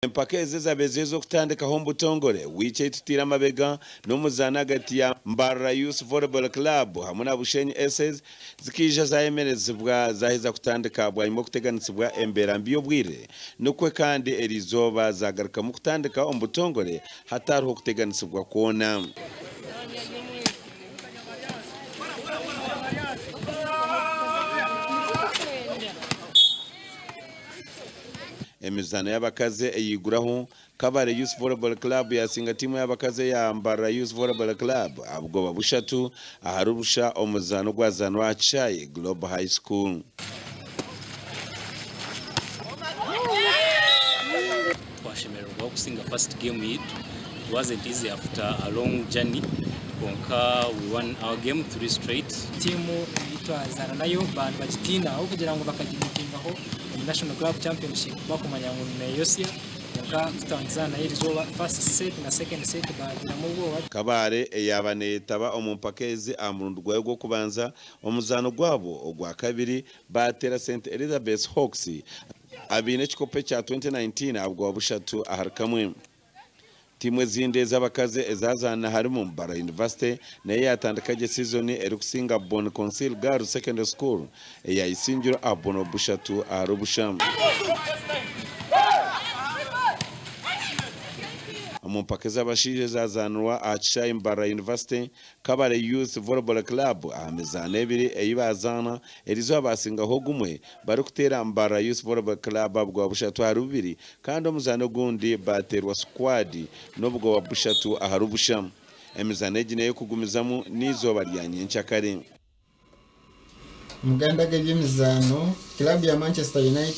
Empaka ezi ezabaire ziri ez'okutandikaho omu butongore wiiki ei tutaire amabega n'omuzaano ahagati ya Mbarara Youth Volleyball Club hamwe na Bushenyi Aces zikaija zayemerezibwa zaheza kutandika bwanyima okuteganisibwa embeera mbi y'obwire nikwo kandi eriizooba zagarukamu kutandika omu butongore hatariho kuteganisibwa kwona. Emizaano y'abakazi eyaiguraho, Kabale Youth Volleyball Club yasinga tiimu y'abakazi eya Mbarara Youth Volleyball Club aha bugoba bushatu ahari busha omu muzaano ogwazaanirwe aha kishaayi Global High School. Twashemererwaho kusinga first game yaitu. It wasn't easy after a long journey kwonka we won our game three straight. Tiimu ei twazaana nayo baaba nibagitiina ahabw'okugira ngu bakagimiitingaho omu National Club Championship bakumanya ngu neeyosya kwonka ku twaba nayo erizooba first set na second set baagiramu obwoba. Kabale eyaaba neeyetaba omu mpaka ezi aha murundi gwayo gw'okubanza, omuzaano gwabo ogwakabiri baateera St Elizabeth Hawks abaine ekikopo ekya 2019 aha bugwa bushatu ahari kamwe. Tiimu ezindi ez'abakazi ezazaana harimu Mbarara University nayo yaatandika gye siizoni erikusinga Boni Consil Girls Secondary School eya Isingiro aha bubono bushatu ahari busha. Omu mpaka ez'abashaija ezazaanirwa aha kishaayi Mbarara University, Kabale Youth Volleyball Club aha mizaano ebiri ei baazaana, erizooba baasingaho gumwe barikuteera Mbarara Youth Volleyball Club obugoba bushatu ahari bubiri kandi omuzaano ogundi baateerwa Squad n'obugoba bushatu ahari busha. Emizaano egi n'ey'okugumizamu n'eizooba rya nyenkyakare. Omuganda g'eby'emizaano, Club ya Manchester United.